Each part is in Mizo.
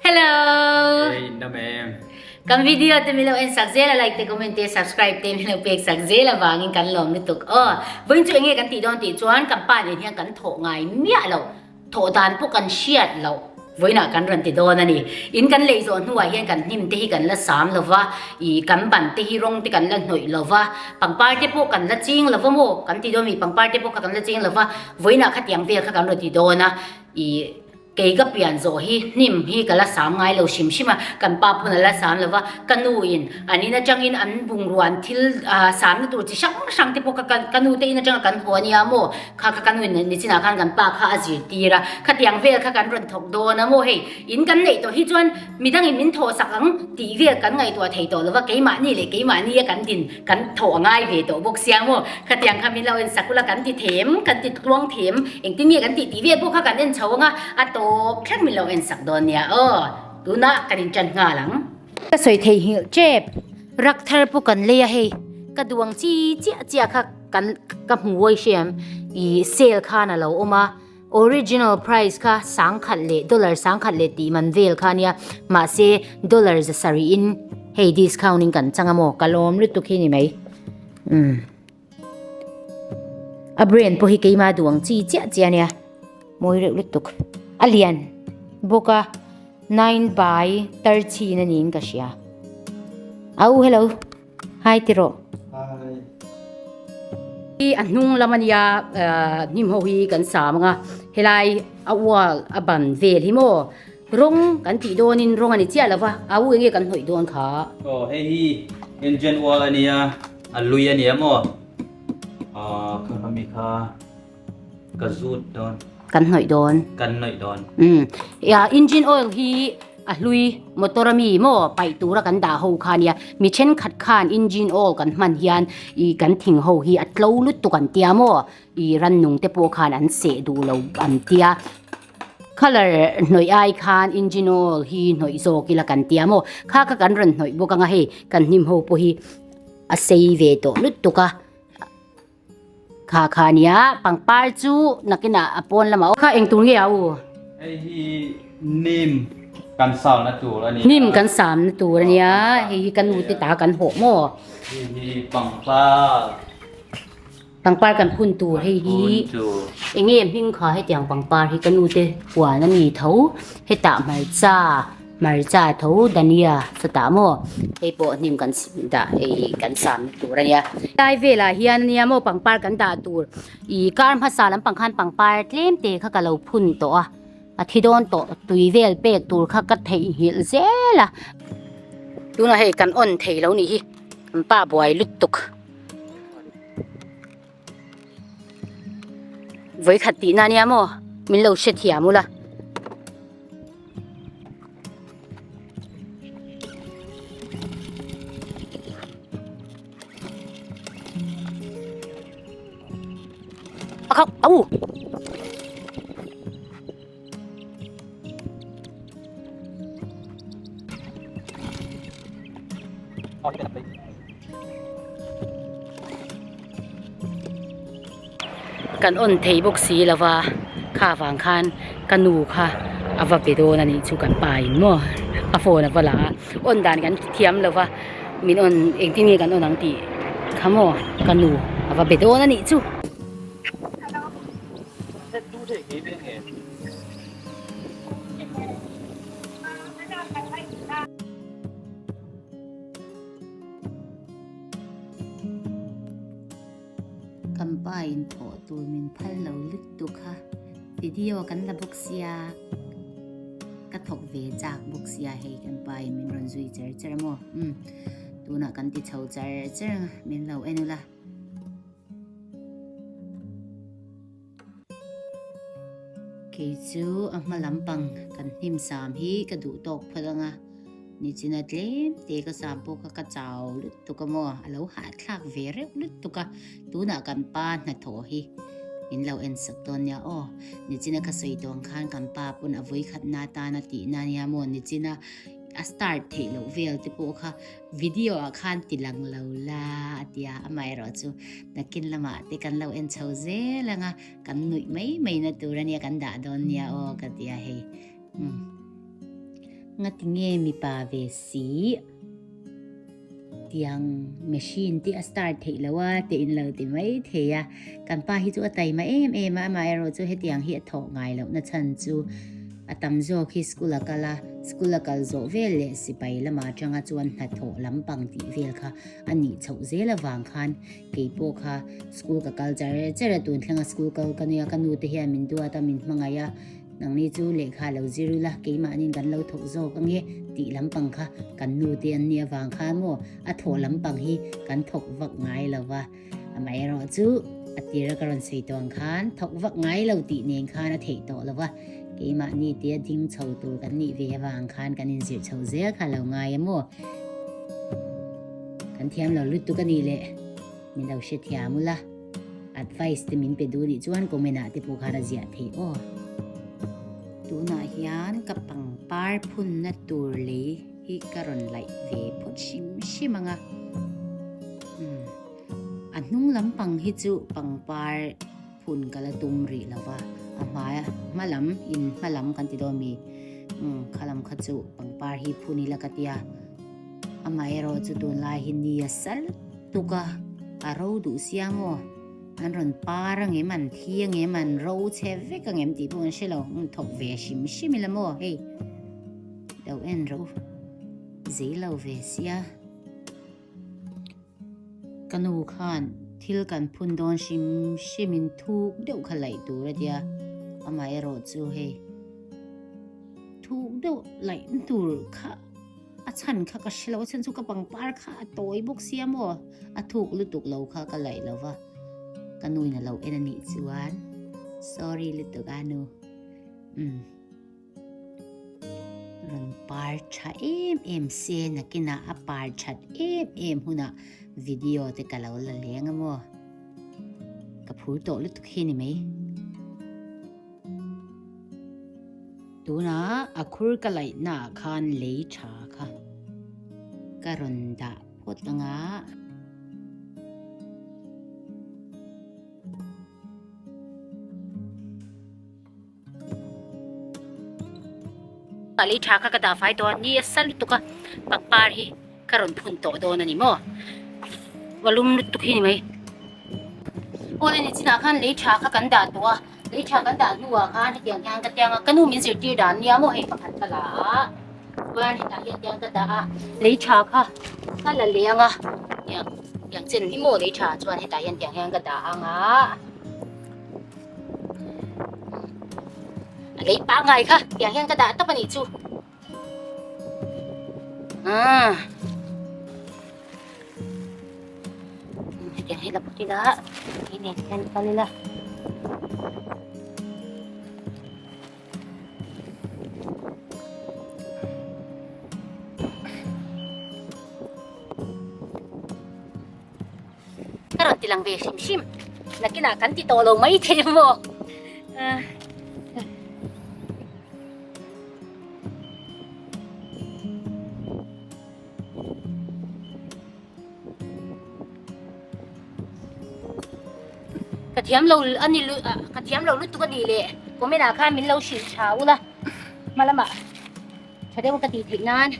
Hello. Hey, in dam em. Kan video te min lo en sak zel a, like te, comment te, subscribe te min lo pek sak zel avangin kan lawm lutuk aw. Vawiin chu enge kan tih dawn tih chuan kan pa nen hian kan thawh ngai miah lo, thawh dan pawh kan hriat loh vawiinah kan rawn ti dawn a ni. In kan lei zawh hnuah hian kan hnim te hi kan la sam lo va, ih kan ban te hi rawng te kan la hnawih lo va, pangpar te pawh kan la ching lo va maw kan ti dawn mi, pangpar te pawh kha kan la ching lo va, vawiinah khatiang vel kha kan rawn ti dawn a, ih. Kei ka pian zawh hi hnim hi ka la sam ngai lo hrim hrim a, kan pa pawn a la sam lo va, ka nu in an in atangin an bungrua an thil samna tur chi hrang hrang te pawh kha ka nu te in atanga kan haw ania maw, kha kha ka nu in nichinah khan kan pa kha a zirtir a, khatiang vel kha kan rawn thawk dawn a maw hei in kan neih tawh hi chuan midangin min thawh sak ang tih vel kan ngaihtuah thei tawh lo va, keimahni leh keimahni a kan din Kan thaw a ngai ve tawh bawk sia maw? Khatiang kha min lo en sak ula kan ti them, kan ti tluang them, engtin nge kan tih tih vel pawh kha kan en chho ang a, a tawp thleng min lo en sak dawn nia aw. Tunah kan inṭan nghal ang. Ka sawi thei nghilh ṭep, rak thar pawh kan lei a hei, ka duang chi chiah chiah kha kan ka hmu awi hriam, ih sale khan a lo awm a, original price kha sangkhat leh dollar sangkhat leh tih man vel kha ania mahse dollar za sarih in hei discount in kan chang a maw ka lawm lutuk hi ni mai umm a brand pawh hi keima duh ang chi chiah chiah ania mawi reuh lutuk a lian bawk a nine by thirteen a niin ka hria au hello. Hi ti rawh. Hi a hnung lam ania hnim ho hi kan sam anga helai a wall a ban vel hi maw rawng kan tih dawnin rawng a ni chiah lova a u enge kan hnawih dawn kha. Aw hei hi engine wall ania a lui ania maw aw kha kha mi kha ka zut dawn. Kan hnawih dawn. Kan hnawih dawn. Umm ya engine oil hi a hlui motor a mi maw paih tura kan dah ho kha nia mi thenkhat khan engine oil kan hman hian ih kan thing ho hi a tlo lutuk an tia maw ih rannung te pawh khan an seh duh lo an tia colour hnawih ai khan engine oil hi hnawih zawk ila kan tia maw kha kha kan rawn hnawih bawk anga hei kan hnim ho pawh hi a sei ve tawh lutuk a. Kha kha nia pangpar chu nakinah a pawn lamah aw. Kha eng tur nge a u? Hei hi nim kan samna tur a nia. Nim kan samna tur a nia hei hi ka nu te ta kan hawh maw? Hei hi pangpar. Pangpar kan phun tur hei hi. Eng nge hming kha hetiang pangpar hi ka nu te huan a ni tho hetah hmarcha. Hmarcha tho Dania chutah maw hei pawh hnim kan dah hei kan sam na tur a nia. Lai velah hian ania maw pangpar kan dah tur ih kar hmasa lampang khan pangpar tlem te kha ka lo phun tawh a, a thi dawn tawh tui vel pek tur kha ka theihnghilh zel a. Tunah hei kan on thei lo nih hi kan pa buai lutuk. Vawikhat tihna ania maw min lo hrethiam ula. A khóc au Kan on thei bawk si lo va, kha vang khan ka nu kha a va pe dawn a nih chu kan pa in maw a phone a va la a, on dan kan thiam lo va, min on engtin nge kan on ang tih kha maw ka nu a va be dawn a nih chu. Kan pa in thawh tur min phal lo lutuk a, video kan la bawk sia, ka thawk ve chak bawk sia hei kan pa in min rawn zui cher cher a maw, umm tunah kan ti chho char char ang a, min lo en ula. Kei chu a hma lampang kan hnim sam hi ka duh tawk phawt ang a, nichina tlem te ka sam pawh kha ka chau lutuk a maw, a lo hahthlak ve reuh lutuk a, tunah kan pa hnathawh hi min lo en sak dawn nia aw, nichina ka sawi tawh ang khan kan pa pawn a vawikhatna atana tihna nia maw, nichina a start theih loh vel te pawh kha Video ah khan ti lang lo la a ti a, amaherawh chu nakin lamah te kan lo en chho zel ang a, kan nuih mai mai na tur a nia kan dah dawn nia aw ka ti a hei. Umm. Ngatinge mipa ve si tiang machine te a start theih lo a tih in lo ti mai thei a. Kan pa hi chu a taima em em a, amaherawh chu hetiang hi a thawh ngai loh na chhan chu a tam zawk hi school a kal a, school a kal zawh vel leh sipai lamah atanga chuan hnathawh lampang tih vel kha a nih chhoh zel avang khan kei pawh kha school ka kal char char a, tun thlenga school kal ka nia, ka nu te hian min duat a, min hmangaih a, nangni chu lehkha lo zir ula keimahniin kan lo thawk zawk ange tih lampang kha kan nu te an nih avang khan maw a thawh lampang hi kan thawk vak ngai lo va, amaherawh chu a tira ka rawn sawi tawh ang khan thawk vak ngai lo tih nen khan a theih tawh lo va, keimahni te a ding chho tur kan nih ve avang khan kan inzirh chho zel kha lo ngai a maw. Kan thiam lo lutuk a nih le, min lo hre thiam ula, advice te min pe duh nih chuan comment ah te pawh khan a ziah theih aw. Tunah hian ka pangpar phunna tur lei hi ka rawn laih ve phawt hrim hrim ang a. Umm a hnung lampang hi chu pangpar phun ka la tum rih lo va, a hmaia hma lam in hma lam kan ti dawn mi umm kha lam kha chu pangpar hi phun ila ka tia. Amaherawh chu tunlai hi ni a sal tuk a, a ro duh sia maw? An rawn par ang em, an thi ang em, an ro chhe vek ang em tih pawh an hre lo. An thawk ve hrim hrim ila maw hei? Lo en ro zei lo ve sia. Ka nu khan thil kan phun dawn hrim hrimin thuk deuh kha laih tur a tia, amaherawh chu hei thuk deuh laih tur kha. A chhan kha ka hre lo, a chhan chu ka pangpar kha a tawi bawk sia maw? A thuk lutuk lo kha ka laih lo va, ka nu in a lo en a nih chuan sorry lutuk a nu. Umm rawn par tha em em se nakinah a par that em em hunah video te ka lo la leng a maw? Ka phur tawh lutuk hi ni mai. Tuna a khur ka laihna ah khan lei tha kha ka rawn dah phawt ang a. Lei tha kha ka dah fai tawh a, ni a sa lutuk a, pangpar hi ka rawn phun tawh dawn a ni maw? Valum lutuk hi ni mai. Aw le nichinah khan lei tha kha kan dah tawh a. Lei tha kan dah hnuah khan hetiang hian ka tiang a, ka nu min zirtir dan nia maw hei pakhat ka la a, chuan hetah hian tiang ka dah a, lei tha kha ka la leh ang a, tiang tiang chen hi maw lei tha chuan hetah hian tiang hian ka dah ang a, a lei pangngai kha tiang hian ka dah tawp a nih chu. Ah. Hetiang hi la put ila, hei nen hian kal ila. Ka rawn ti lang ve hrim hrim. Nakinah kan ti tawh lo mai thei maw? Ah. Ka thiam lo a ni ka thiam lo lutuk a ni le comment ah khan min lo hrilh tha ula hma lamah tha deuh ka tih theih nan.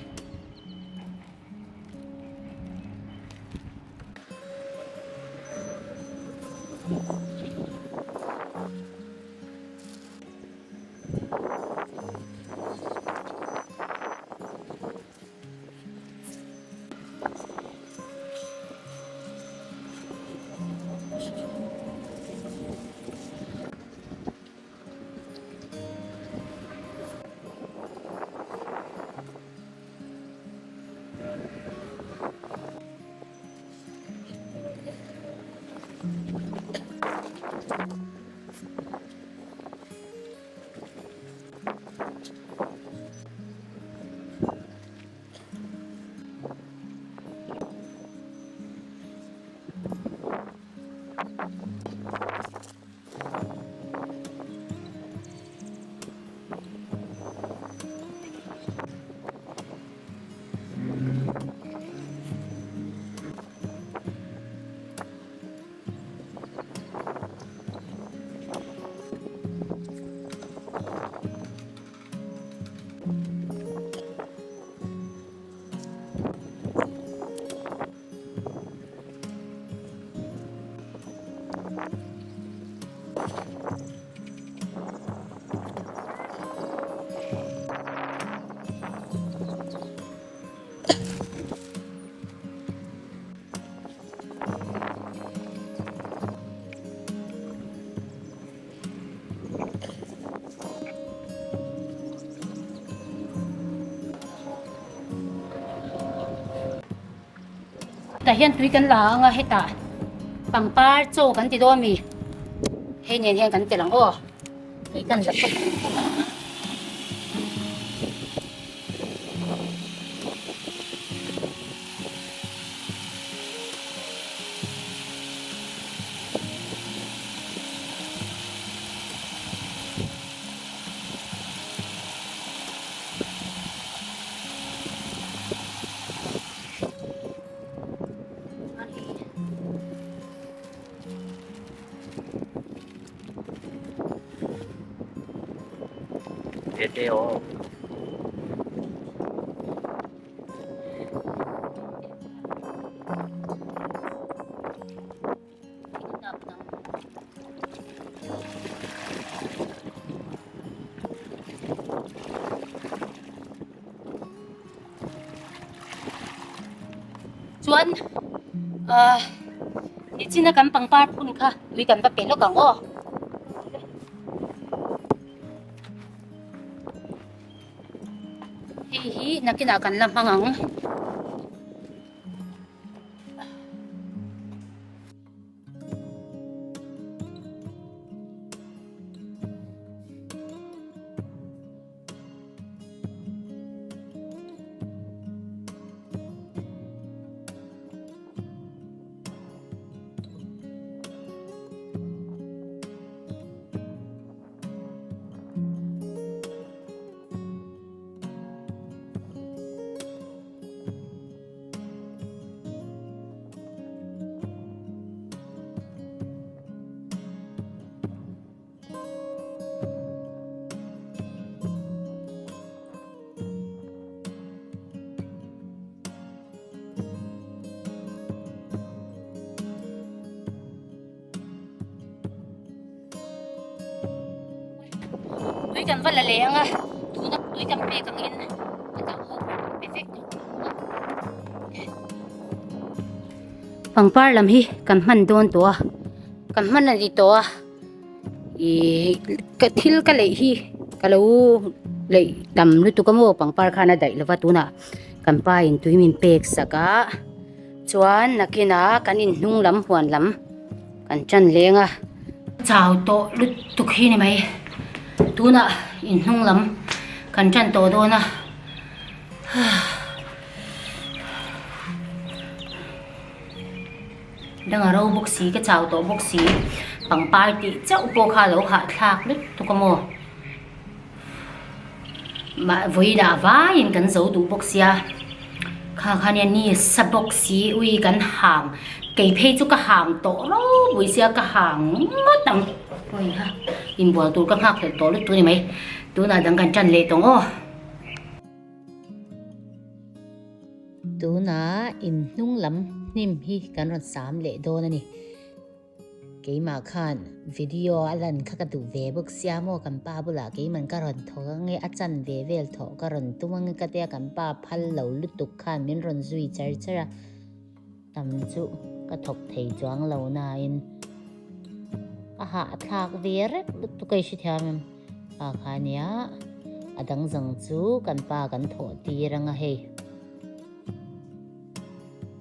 Tah hian tui kan la ang a, hetah pangpar chaw kan ti dawn mi? Hei nen hian kan tel ang aw, tui kan la phawt ang. Tete aw. Chuan ah nichina kan pangpar phun kha tui kan va pe lawk ang aw. Hei hi nakinah kan la hmang ang. Tui kan va la leh ang a, tuna tui kan pek angin a dang ho pawh kan pe vek tawh ang a. Pangpar lam hi kan hman dawn tawh a, kan hman a ni tawh a, ihh ka thil ka leih hi ka lo leih tam lutuk a maw pangpar khan a daih lova tunah kan pa in tui min pek sak a chuan nakinah kan inhnung lam huan lam. Kan ṭan leng a. Chau tawh lutuk hi ni mai. Tunah inhnung lam kan ṭan tawh dawn a. Dang a ro bawk si, ka chau tawh bawk si. Pangpar tih chauh pawh kha a lo hahthlak lutuk a maw. Mah vawilah vaiin kan zo duh bawk sia kha kha nia ni sa bawk si ui kan hang kei phei chu ka hang tawh ropui sia ka hang ngawt ang ui ha inbual tur ka nghak hlelh tawh lutuk a ni mai tunah dang kan tan leh tawng aw. Tunah inhnung lam hnim hi kan rawn sam leh dawn a ni. Keimah khan video a lan kha ka duh ve bawk sia maw kan pa bulah keiman ka rawn thawk ang e a chan ve vel thawh ka rawn tum ang e ka tia kan pa phal lo lutuk khan min rawn zui char char a tam chu ka thawk thei chuang lo nain a hahthlak ve rep lutuk a i hrethiam em pa kha nia a dang zang chu kan pa kan thawh tir ang a hei.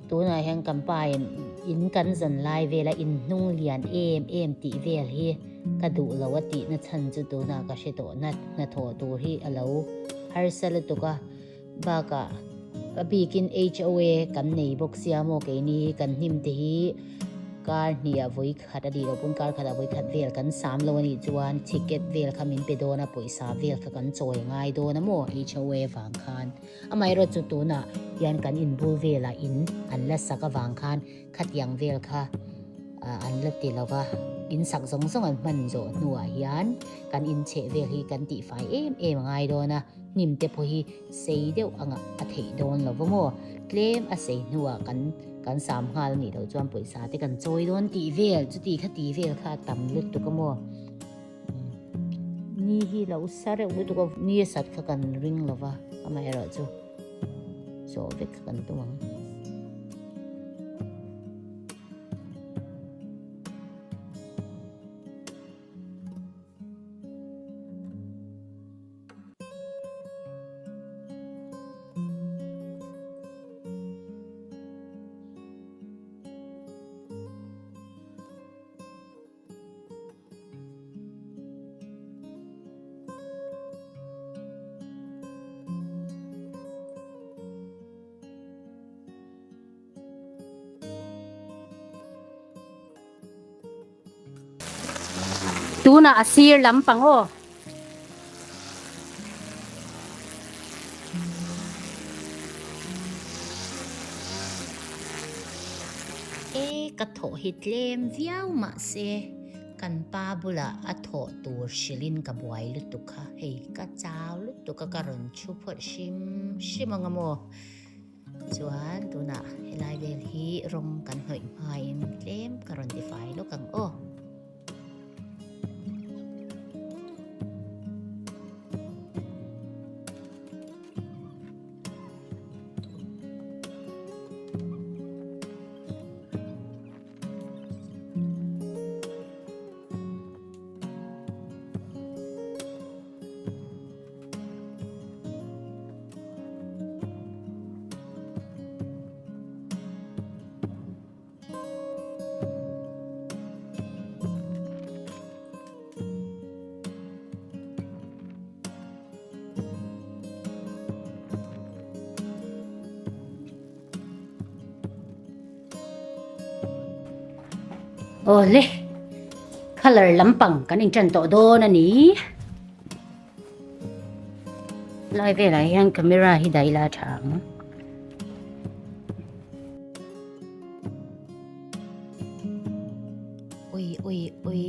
Tunah hian kan pa in in kan zan lai vela in hnung lian em em tih vel hi ka duh lo a tih na chhan chu tunah ka hre tawh na hnathawh tur hi a lo harsa lutuk a bakah a bikin HOA kan nei bawk sia maw keini kan hnim te hi kar hnih ah vawi khat a nih loh pawn kar khat ah vawi khat vel kan sam lo a nih chuan ticket vel kha min pe dawn a pawisa vel kha kan chawi ngai dawn a maw HOA vang khan. Amaherawh chu tunah hian kan inbul velah in an la sak avang khan khatiang vel kha an la ti lo va, in sak zawng zawng an hman zawh hnuah hian kan inchheh vel hi kan tihfai em em a ngai dawn a, hnim te pawh hi sei deuh anga a theih dawn lo va maw? Tlem a sei hnuah kan kan sam nghal a nih loh chuan pawisa te kan chawi dawn tih vel chuti kha ti vel kha a tam lutuk a maw? Ni hi lo sa reuh lutuk a, ni a sat kha kan ring lo va, amaherawh chu zawh vek kha kan tum ang. Tunah a sir lampang aw. E ka thawh hi tlem viau mahse kan pa bulah a thawh tur hrilhin ka buai lutuk kha hei ka chau lutuk a ka rawn thu phawt hrim hrim ang a maw chuan tunah helai vel hi rawng kan hnawih hmain tlem ka rawn tifai lawk ang aw. Awle, colour lampang kan inṭan tawh dawn a ni. Lai velah hian camera hi daih la a ṭha ang. Ui ui ui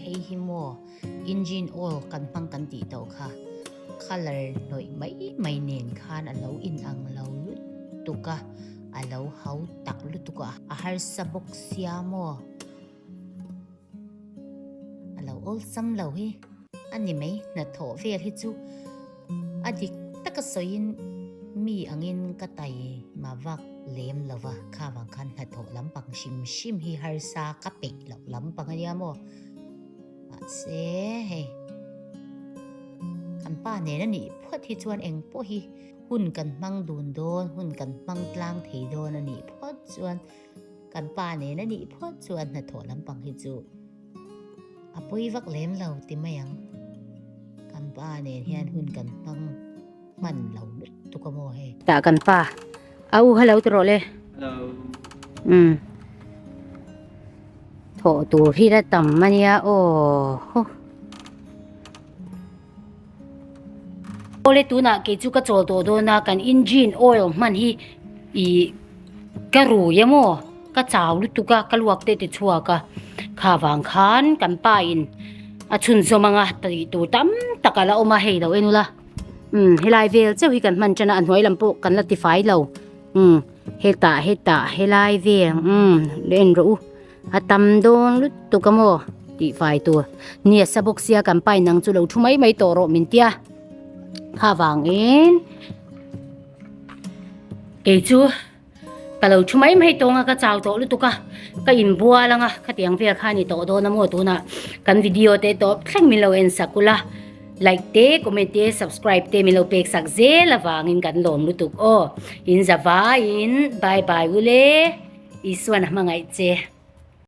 hei hi maw engine oil kan hmang kan tih tawh kha colour hnawih mai mai nen khan a lo in ang lo lutuk a a lo hau tak lutuk a a harsa bawk sia maw a lo awlsam lo hi a ni mai hnathawh vel hi chu a dik taka sawiin mi angin ka tai ma vak lem lo va kha vang khan hnathawh lampang hrim hrim hi harsa ka peih loh lampang a nia maw mahse hei kan pa nen a nih phawt hi chuan eng pawh hi hun kan hmang dun dawn hun kan hmang tlang thei dawn a nih phawt chuan Kan pa nen a nih phawt chuan hnathawh lampang hi chu a pawi vak lem lo ti mai ang. Kan pa nen hian hun kan hmang hman lo lutuk a maw hei. Tah kan pa a u hello ti rawh le. Hello. Um. Thawh tur hi la tam a nia aw. Awle tunah kei chu ka chawl tawh dawn a kan engine oil hman hi ih ka rui a maw ka chau lutuk a ka luak te ti chhuak a kha vang khan kan pa in a chhunzawm anga tih tur tam tak a la awm a hei lo en ula umm helai vel chauh hi kan hman tan a a hnuai lam pawh kan la tifai lo umm hetah hetah helai vel umm la en rawh u. A tam dawn lutuk a maw? tih fai tur. Nia sa bawk sia kan pa in nang chu lo thu mai mai tawh rawh min tia. Kha vangin kei chu ka lo thu mai mai tawng a ka chau tawh lutuk a ka inbual anga khatiang vel kha a ni tawh dawn a maw tunah kan video te tawp thleng min lo en sak ula like te comment te subscribe te min lo pek sak zel avangin kan lawm lutuk aw in zavaiin bye bye ule. Isuan a hmangaih che.